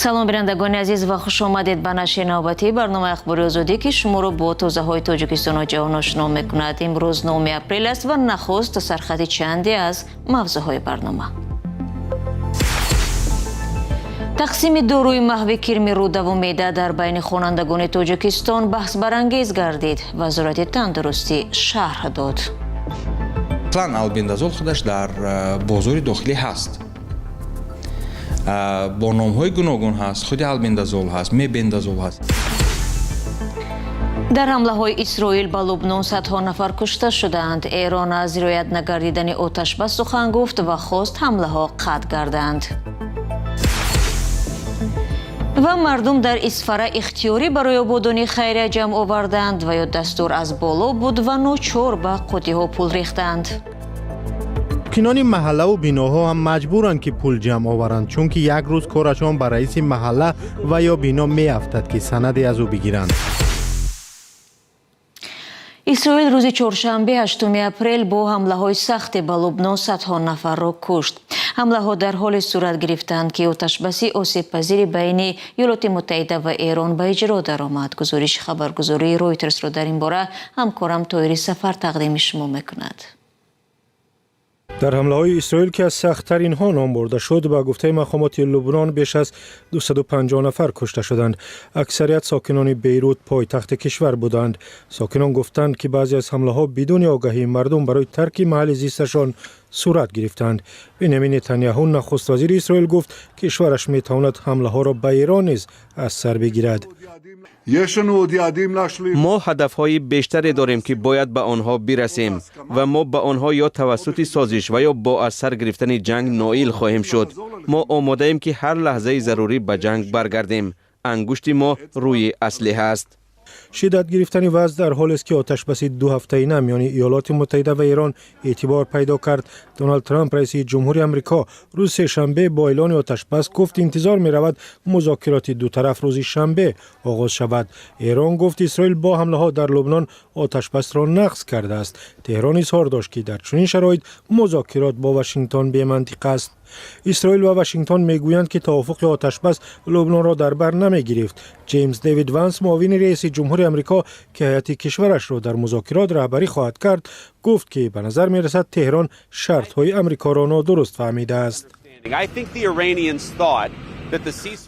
Салом, бинандагони азиз, ва хуш омадед ба нашри навбатии барномаи Ахбори Озодӣ, ки шуморо бо тозаҳои Тоҷикистону ҷаҳон ошно мекунад. Имрӯз 9 апрел аст ва нахуст сархати чанде аз мавзӯъҳои барнома. Тақсими доруи маҳви кирми рӯдаву меъда дар байни хонандагони Тоҷикистон баҳсбарангез гардид. Вазорати тандурустӣ шарҳ дод. План албендазол худаш дар бозори дохилӣ ҳаст, бо номҳои гуногун ҳаст. Худи албендазол ҳаст, мебендазол ҳаст. Дар ҳамлаҳои Исроил ба Лубнон садҳо нафар кушта шудаанд. Эрон аз риоят нагардидани оташбас сухан гуфт ва хост ҳамлаҳо қатъ гарданд. Ва мардум дар Исфара ихтиёрӣ барои ободонии хайрия ҷамъ оварданд ва ё дастур аз боло буд ва ночор ба қуттиҳо пул рехтанд? Сокинони маҳаллаву биноҳо ҳам маҷбуранд, ки пул ҷамъ оваранд, чунки як рӯз корашон ба раиси маҳалла ва ё бино меафтад, ки санаде аз ӯ бигиранд. Исроил рӯзи чоршанбе, 8 апрел, бо ҳамлаҳои сахте ба Лубнон садҳо нафарро кушт. Ҳамлаҳо дар ҳоле сурат гирифтанд, ки оташбаси осебпазири байни Иёлоти Муттаҳида ва Эрон ба иҷро даромад. Гузориши хабаргузории Ройтерсро дар ин бора ҳамкорам Тоҳири Сафар тақдими шумо мекунад. Дар ҳамлаҳои Исроил, ки аз сахттаринҳо ном бурда шуд, ба гуфтаи мақомоти Лубнон беш аз 250 нафар кушта шуданд. Аксарият сокинони Бейрут, пойтахти кишвар, буданд. Сокинон гуфтанд, ки баъзе аз ҳамлаҳо бидуни огаҳии мардум барои тарки маҳалли зисташон сурат гирифтанд. Бенямин Нетаняҳу, нахуствазири Исроил, гуфт, кишвараш метавонад ҳамлаҳоро ба Эрон низ аз сар бигирад. Мо ҳадафҳои бештаре дорем, ки бояд ба онҳо бирасем, ва мо ба онҳо ё тавассути созиш ва ё бо аз сар гирифтани ҷанг ноил хоҳем шуд. Мо омодаем, ки ҳар лаҳзаи зарурӣ ба ҷанг баргардем. Ангушти мо рӯи аслиҳа аст. Шиддат гирифтани вазъ дар ҳолест, ки оташбаси дуҳафтаина миёни Иёлоти Муттаҳида ва Эрон эътибор пайдо кард. Доналд Трамп, раиси ҷумҳури Амрико, рӯзи сешанбе бо эълони оташбас гуфт, интизор меравад музокироти дутараф рӯзи шанбе оғоз шавад. Эрон гуфт, Исроил бо ҳамлаҳо дар Лубнон оташбасро нақз кардааст. Теҳрон изҳор дошт, ки дар чунин шароит музокирот бо Вашингтон бемантиқ аст. Исроил ва Вашингтон мегӯянд, ки тавофуқи оташбас Лубнонро дар бар намегирифт. Ҷеймс Дэвид Ванс, муовини раиси ҷумҳури Амрико, ки ҳайати кишварашро дар музокирот раҳбарӣ хоҳад кард, гуфт, ки ба назар мерасад, Теҳрон шартҳои Амрикоро нодуруст фаҳмидааст.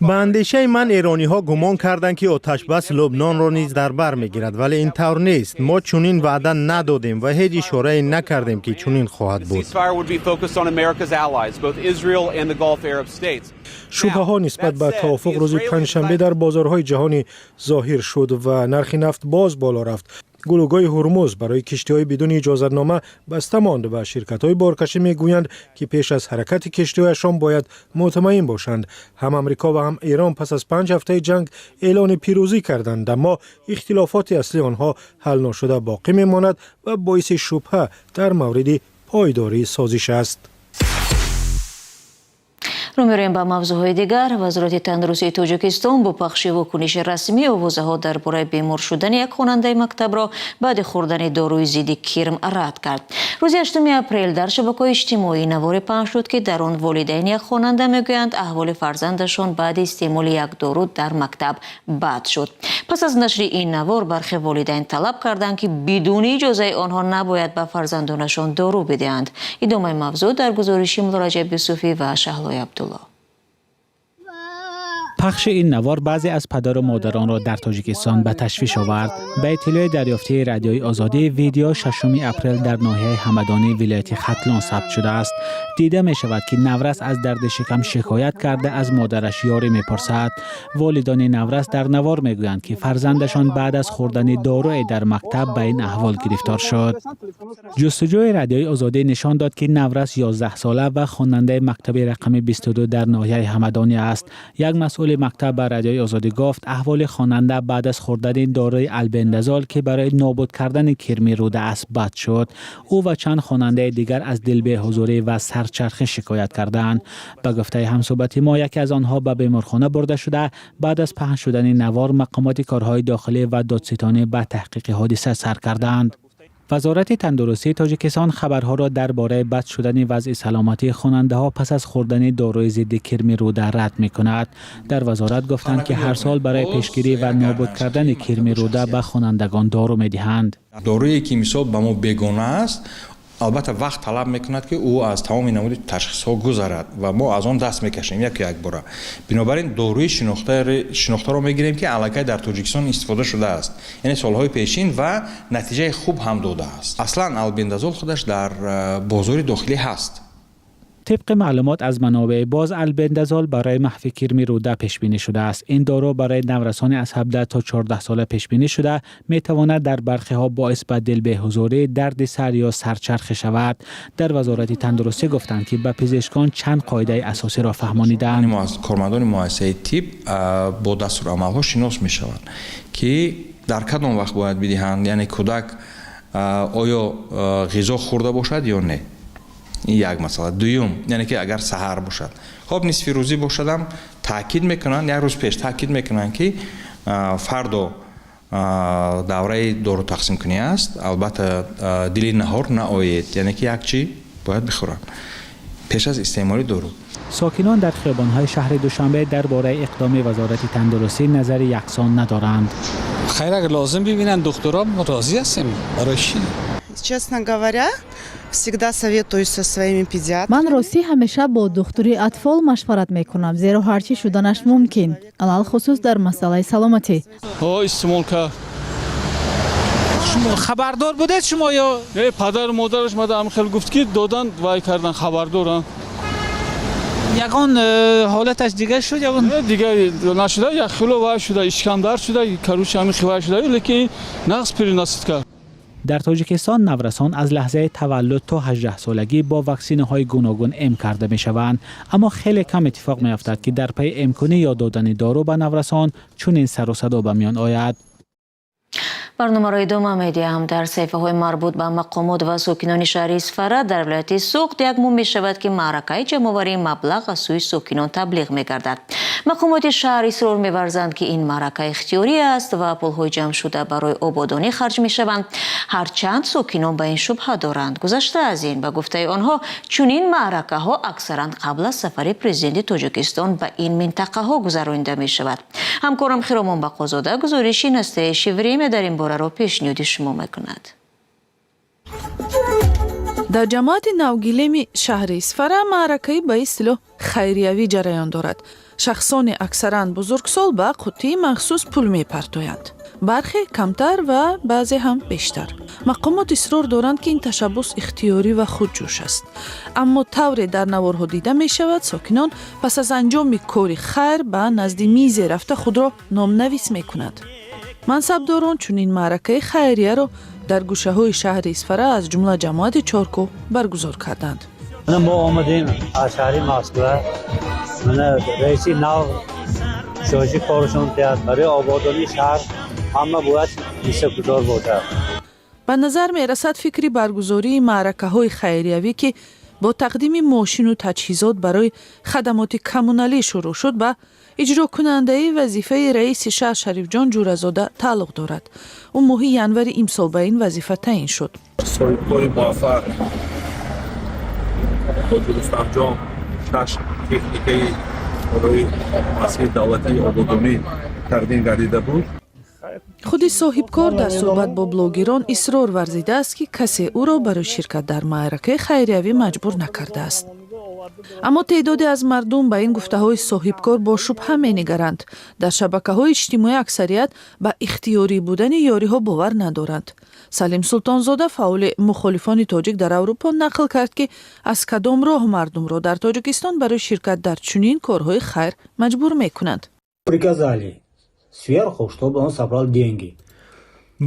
Ба андешаи ман, эрониҳо гумон карданд, ки оташбас Лубнонро низ дар бар мегирад, вале ин тавр нест. Мо чунин ваъда надодем ва ҳеҷ ишорае накардем, ки чунин хоҳад буд. Шубҳаҳо нисбат ба тавофуқ рӯзи панҷшанбе дар бозорҳои ҷаҳонӣ зоҳир шуд ва нархи нафт боз боло рафт. Гулӯгоҳи Ҳурмуз барои киштиҳои бидуни иҷозатнома баста монд ва ширкатҳои боркашӣ мегӯянд, ки пеш аз ҳаракати киштиҳояшон бояд мутмаин бошанд. Ҳам Амрико ва ҳам Эрон пас аз 5 ҳафтаи ҷанг эълони пирӯзӣ карданд, аммо ихтилофоти аслии онҳо ҳал ношуда боқӣ мемонад ва боиси шубҳа дар мавриди пойдории созиш аст. Рӯ меорем ба мавзӯъҳои дигар. Вазорати тандурустии Тоҷикистон бо пахши вокуниши расмӣ овозаҳо дар бораи бемор шудани як хонандаи мактабро баъди хӯрдани доруи зидди кирм рад кард. Рӯзи 8 апрел дар шабакаҳои иҷтимоӣ наворе паҳн шуд, ки дар он волидайни як хонанда мегӯянд, аҳволи фарзандашон баъди истеъмоли як дору дар мактаб бад шуд. Пас аз нашри ин навор бархе волидайн талаб карданд, ки бидуни иҷозаи онҳо набояд ба фарзандонашон дору бидиҳанд. Идомаи мавзӯъ дар гузориши Муллораҷаб Юсуфӣ ва Шаҳлои Абдулло. Пахши ин навор баъзе аз падару модаронро дар Тоҷикистон ба ташвиш овард. Ба иттилои дарёфтии Радиои Озодӣ, видео 6 апрел дар ноҳияи Ҳамадонии вилояти Хатлон сабт шудааст. Дида мешавад, ки наврас аз дарди шикам шикоят карда, аз модараш ёрӣ мепурсад. Волидони наврас дар навор мегӯянд, ки фарзандашон баъд аз хӯрдани доруе дар мактаб ба ин аҳвол гирифтор шуд. Ҷустуҷӯи Радиои Озодӣ нишон дод, ки наврас 11сола ва хонандаи мактаби рақами 22 дар ноҳияи Ҳамадонӣ аст. Як масъули мактаб ба Радиои Озодӣ гуфт, аҳволи хонанда баъд аз хӯрдани дорои албендазол, ки барои нобуд кардани кирми рӯда аст, бад шуд. Ӯ ва чанд хонандаи дигар аз дилбеҳузурӣ ва сарчархӣ шикоят карданд. Ба гуфтаи ҳамсӯҳбати мо, яке аз онҳо ба беморхона бурда шуда. Баъд аз паҳн шудани навор мақомоти корҳои дохилӣ ва додситонӣ ба таҳқиқи ҳодиса сар карданд. Вазорати тандурустии Тоҷикистон хабарҳоро дар бораи бад шудани вазъи саломатии хонандаҳо пас аз хӯрдани доруи зидди кирми рӯда рад мекунад. Дар вазорат гуфтанд, ки ҳар сол барои пешгирӣ ва нобуд кардани кирми рӯда ба хонандагон дору медиҳанд. Доруе ки, мисол, ба мо бегона аст, албатта, вақт талаб мекунад, ки ӯ аз тамоми намуди ташхисҳо гузарад ва мо аз он даст мекашем яку якбора. Бинобар ин доруи шинохтаро мегирем, ки аллакай дар Тоҷикистон истифода шудааст, яъне солҳои пешин, ва натиҷаи хуб ҳам додааст. Аслан албендазол худаш дар бозори дохилӣ ҳаст. Тибқи маълумот аз манобеи боз, албендазол барои маҳви кирми рӯда пешбинӣ шудааст. Ин дору барои наврасони аз 17 то 14 сола пешбинӣ шуда, метавонад дар бархеҳо боис ба дилбеҳузурӣ, дарди сар ё сарчархӣ шавад. Дар Вазорати тандурустӣ гуфтанд, ки ба пизишкон чанд қоидаи асосиро фаҳмонидаанд. Кормандони муассисаи тиб бо дастурамалҳо шинос мешаванд, ки дар кадом вақт бояд бидиҳанд, яъне кӯдак оё ғизо хӯрда бошад ё не. Ин як масъала. Дуюм, яъне ки агар саҳар бошад, хоб, нисфирӯзӣ бошадам, таъкид мекунанд, як рӯз пеш таъкид мекунанд, ки фардо давраи дорутақсимкунӣ аст, албатта, дили наҳор наоед, яъне ки як чӣ бояд бихӯранд пеш аз истеъмоли дору. Сокинон дар хиёбонҳои шаҳри Душанбе дар бораи иқдоми Вазорати тандурустӣ назари яксон надоранд. Хайр, агар лозим бибинанд духтурон, мо розӣ ҳастем. Барои чӣ? Честно говоря, всегда советуюсь со своими педиатрами. Ман ростӣ ҳамеша бо духтури атфол машварат мекунам, зеро ҳар чӣ шуданаш мумкин, алалхусус дар масъалаи саломатӣ. Ҳо, истеъмол кард. Шумо хабардор будед, шумо ё? Не, падару модараш мада ҳам хел гуфт, ки додан, вай кардан, хабардорам. Ягон ҳолаташ дигар шуд, ягон? Не, дигар нашуда, як хело вай шуда, ишкамдард шуда, короче, ҳамин хел вай шуда, лекин нағз переносить кард. Дар Тоҷикистон наврасон аз лаҳзаи таваллуд то 18 солагӣ бо ваксинаҳои гуногун эм карда мешаванд, аммо хеле кам иттифоқ меафтад, ки дар пайи эмкунӣ ё додани дору ба наврасон чунин сару садо ба миён ояд. Барномаро идома медиҳам. Дар саҳифаҳои марбут ба мақомот ва сокинони шаҳри Исфара дар вилояти Суғд як мум мешавад, ки маъракаи ҷамъоварии маблағ аз сӯи сокинон таблиғ мегардад. Мақомоти шаҳр исрор меварзанд, ки ин маърака ихтиёрӣ аст ва пулҳои ҷамъшуда барои ободонӣ харҷ мешаванд, ҳарчанд сокинон ба ин шубҳа доранд. Гузашта аз ин, ба гуфтаи онҳо, чунин маъракаҳо аксаран қабл аз сафари президенти Тоҷикистон ба ин минтақаҳо гузаронида мешавад. Ҳамкорам Хиромон Бақозода гузориши «Настоящее время» дар ин бораро пешниҳоди шумо мекунад. Дар ҷамоати Навгилеми шаҳри Исфара маъракаи ба истилоҳ хайриявӣ ҷараён дорад. Шахсони аксаран бузургсол ба қуттии махсус пул мепартоянд, бархе камтар ва баъзе ҳам бештар. Мақомот исрор доранд, ки ин ташаббус ихтиёрӣ ва худҷӯш аст, аммо тавре дар наворҳо дида мешавад, сокинон пас аз анҷоми кори хайр ба назди мизе рафта худро номнавис мекунанд. Мансабдорон чунин маъракаи хайрияро дар гӯшаҳои шаҳри Исфара, аз ҷумла ҷамоати Чоркӯҳ, баргузор карданд. Мо омадем аз шаҳри Москва. Раиси нав шоши коршон диҳад. Барои ободонии шаҳр ҳама бояд ҳиссагузор бошад. Ба назар мерасад, фикри баргузории маъракаҳои хайриявӣ, ки бо тақдими мошину таҷҳизот барои хадамоти коммуналӣ шурӯъ шуд, ба иҷрокунандаи вазифаи раиси шаҳр Шарифҷон Ҷӯразода тааллуқ дорад. Ӯ моҳи январи имсол ба ин вазифа таъин шуд. Соҳибкори муваффақ Ҳоҷи Рустамҷон шаш техникаи барои муассисаи давлатии ободонӣ тақдим гардида буд. Худи соҳибкор дар суҳбат бо блогерон исрор варзидааст, ки касе ӯро барои ширкат дар маъракаи хайриявӣ маҷбур накардааст, аммо теъдоде аз мардум ба ин гуфтаҳои соҳибкор бо шубҳа менигаранд. Дар шабакаҳои иҷтимоӣ аксарият ба ихтиёрӣ будани ёриҳо бовар надоранд. Салим Султонзода, фаъоли мухолифони тоҷик дар Аврупо, нақл кард, ки аз кадом роҳ мардумро дар Тоҷикистон барои ширкат дар чунин корҳои хайр маҷбур мекунанд. Приказали сверху, чтобы он собрал деньги.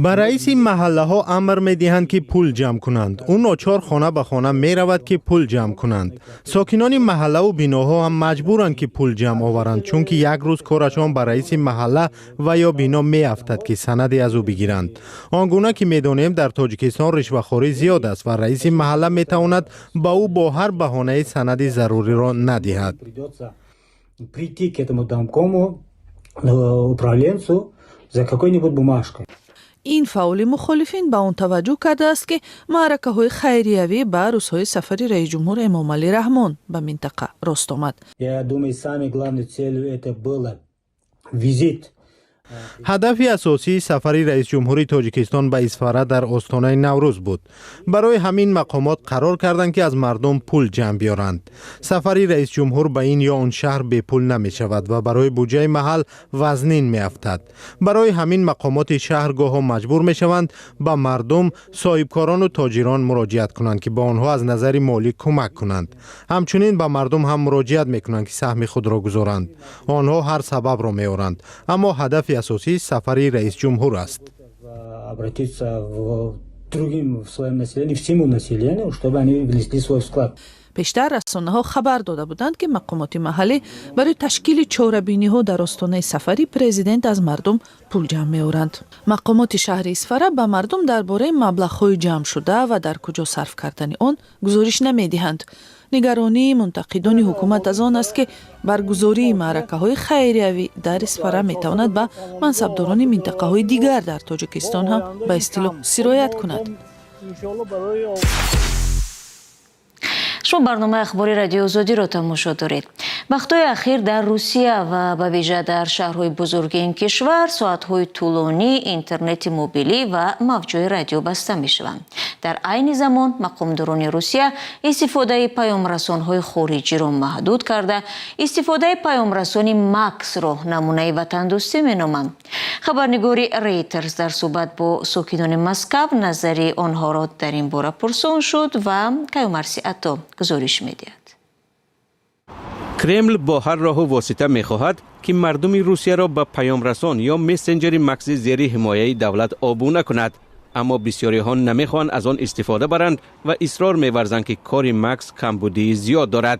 Ба раиси маҳаллаҳо амр медиҳанд, ки пул ҷамъ кунанд. Ӯ ночор хона ба хона меравад, ки пул ҷамъ кунанд. Сокинони маҳаллаву биноҳо ҳам маҷбуранд, ки пул ҷамъ оваранд, чунки як рӯз корашон ба раиси маҳалла ва ё бино меафтад, ки санаде аз ӯ бигиранд. Он гуна ки медонем, дар Тоҷикистон ришвахорӣ зиёд аст ва раиси маҳалла метавонад ба ӯ бо ҳар баҳонаи санади заруриро надиҳад. Прийти к этому домкому, управленцу за какой-нибудь бумажкой. Ин фаъоли мухолифин ба он таваҷҷӯҳ кардааст, ки маъракаҳои хайриявӣ ба рӯзҳои сафари раисҷумҳур Эмомалӣ Раҳмон ба минтақа рост омад. Я думаю, самой главной целью это было визит. Ҳадафи асосии сафари раисҷумҳури Тоҷикистон ба Исфара дар остонаи Наврӯз буд. Барои ҳамин мақомот қарор карданд, ки аз мардум пул ҷамъ биёранд. Сафари раисҷумҳур ба ин ё он шаҳр бепул намешавад ва барои буҷаи маҳал вазнин меафтад. Барои ҳамин мақомоти шаҳр гоҳо маҷбур мешаванд ба мардум, соҳибкорону тоҷирон муроҷиат кунанд, ки ба онҳо аз назари молӣ кӯмак кунанд. Ҳамчунин ба мардум ҳам муроҷиат мекунанд, ки саҳми худро гузоранд. Онҳо ҳар сабабро меоранд, аммо ҳадафи асосӣ сафари раисҷумҳур аст. Обратиться в другим слоям населения, всему населению, чтобы они внесли свой вклад. Пештар расонаҳо хабар дода буданд, ки мақомоти маҳаллӣ барои ташкили чорабиниҳо дар остонаи сафари президент аз мардум пул ҷамъ меоранд. Мақомоти шаҳри Исфара ба мардум дар бораи маблағҳои ҷамъшуда ва дар куҷо сарф кардани он гузориш намедиҳанд. Нигаронии мунтақидони ҳукумат аз он аст, ки баргузории маъракаҳои хайриявӣ дар Исфара метавонад ба мансабдорони минтақаҳои дигар дар Тоҷикистон ҳам ба истилоҳ сироят кунад. Шумо барномаи ахбори Радиои Озодиро тамошо доред. Вақтҳои ахир дар Русия ва ба вижа дар шаҳрҳои бузурги ин кишвар соатҳои тӯлонӣ интернети мобилӣ ва мавҷҳои радио баста мешаванд. Дар айни замон мақомдорони Русия истифодаи паёмрасонҳои хориҷиро маҳдуд карда, истифодаи паёмрасони Максро намунаи ватандӯстӣ меноманд. Хабарнигори Рейтерс дар суҳбат бо сокинони Москав назари онҳоро дар ин бора пурсон шуд ва Каюмарси Ато гузориш медиҳад. Кремл бо ҳар роҳу восита мехоҳад, ки мардуми Русияро ба паёмрасон ё мессенҷери Макси зери ҳимояи давлат обуна кунад, аммо бисёриҳо намехоҳанд аз он истифода баранд ва исрор меварзанд, ки кори Макс камбудии зиёд дорад.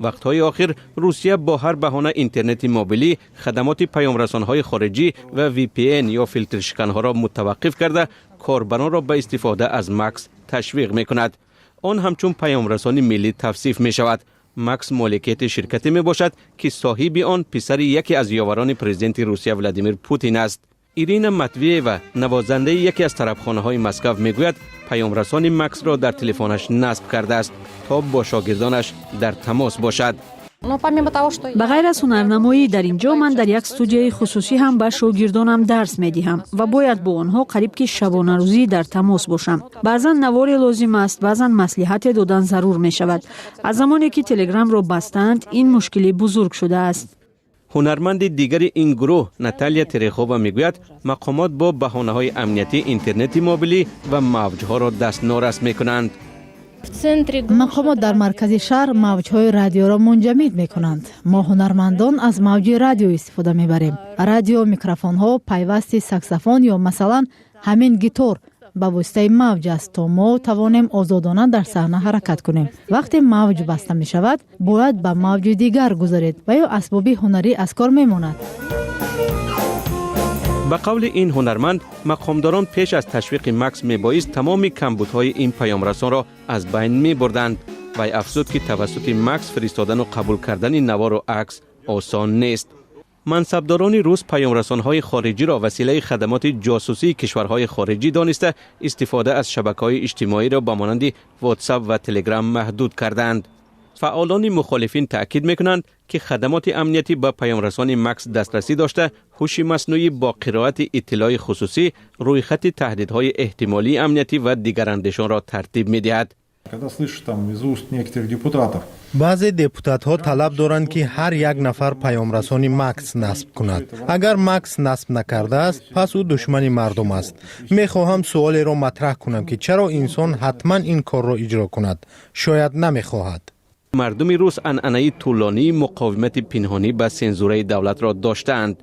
Вақтҳои охир Русия бо ҳар баҳона интернети мобилӣ, хадамоти паёмрасонҳои хориҷӣ ва VPN ё филтршиканҳоро мутаваққиф карда, корбаронро ба истифода аз Макс ташвиқ мекунад. Он ҳамчун паёмрасони миллӣ тавсиф мешавад. Макс моликияти ширкате мебошад, ки соҳиби он писари яке аз ёварони президенти Русия Владимир Путин аст. Ирина Матвеева, навозандаи яке аз тарабхонаҳои Москав, мегӯяд, паёмрасони Максро дар телефонаш насб кардааст, то бо шогирдонаш дар тамос бошад. Ба ғайр аз ҳунарнамоӣ дар ин ҷо, ман дар як студияи хусусӣ ҳам ба шогирдонам дарс медиҳам ва бояд бо онҳо қариб ки шабонарӯзӣ дар тамос бошам. Баъзан наворе лозим аст, баъзан маслиҳате додан зарур мешавад. Аз замоне ки Телеграмро бастанд, ин мушкили бузург шудааст. Ҳунарманди дигари ин гурӯҳ, Наталия Терехова, мегӯяд, мақомот бо баҳонаҳои амниятӣ интернети мобилӣ ва мавҷҳоро дастнорас мекунанд. Мақомот дар маркази шаҳр мавҷҳои радиоро мунҷамид мекунанд. Мо, ҳунармандон, аз мавҷи радио истифода мебарем. Радио, микрофонҳо, пайвасти саксофон ё, масалан, ҳамин гитор ба воситаи мавҷ аст, то мо тавонем озодона дар саҳна ҳаракат кунем. Вақте мавҷ баста мешавад, бояд ба мавҷи дигар гузаред ва ё асбоби ҳунарӣ аз кор мемонад. Ба қавли ин ҳунарманд, мақомдорон пеш аз ташвиқи Макс мебоист тамоми камбудҳои ин паёмрасонро аз байн мебурданд. Вай афзуд, ки тавассути Макс фиристодану қабул кардани навору акс осон нест. Мансабдорони рус паёмрасонҳои хориҷиро василаи хадамоти ҷосусии кишварҳои хориҷӣ дониста, истифода аз шабакаҳои иҷтимоиро ба монанди Ватсап ва Телеграм маҳдуд кардаанд. Фаъолони мухолифин таъкид мекунанд, ки хадамоти амниятӣ ба паёмрасони Макс дастрасӣ дошта, ҳуши маснӯӣ бо қироати иттилои хусусӣ рӯйхати таҳдидҳои эҳтимолии амниятӣ ва дигарандешонро тартиб медиҳад. Когда слышу там из уст некоторых депутатов, Баъзе депутатҳо талаб доранд, ки ҳар як нафар паёмрасони Макс насб кунад. Агар Макс насб накардааст, пас ӯ душмани мардум аст. Мехоҳам суолеро матраҳ кунам, ки чаро инсон ҳатман ин корро иҷро кунад? Шояд намехоҳад. Мардуми рус анъанаи тӯлонии муқовимати пинҳонӣ ба сензураи давлатро доштаанд.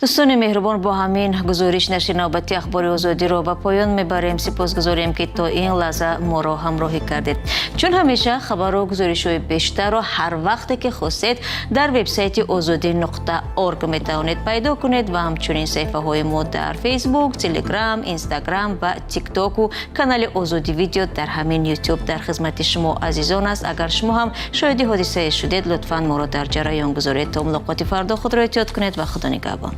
Дӯстони меҳрубон, бо ҳамин гузориш нашри навбати Ахбори Озодиро ба поён мебарем. Сипосгузорем, ки то ин лаҳза моро ҳамроҳӣ кардед. Чун ҳамеша, хабару гузоришҳои бештарро ҳар вақте ки хостед дар вебсайти озодӣ.орг метавонед пайдо кунед ва ҳамчунин саҳифаҳои мо дар Фейсбук, Телеграм, Инстаграм ва Тиктоку канали Озодӣ Видео дар ҳамин Ютуб дар хизмати шумо азизон аст. Агар шумо ҳам шоҳиди ҳодисае шудед, лутфан моро дар ҷараён гузоред. То мулоқоти фардо худро эҳтиёт кунед ва Худо нигаҳбон.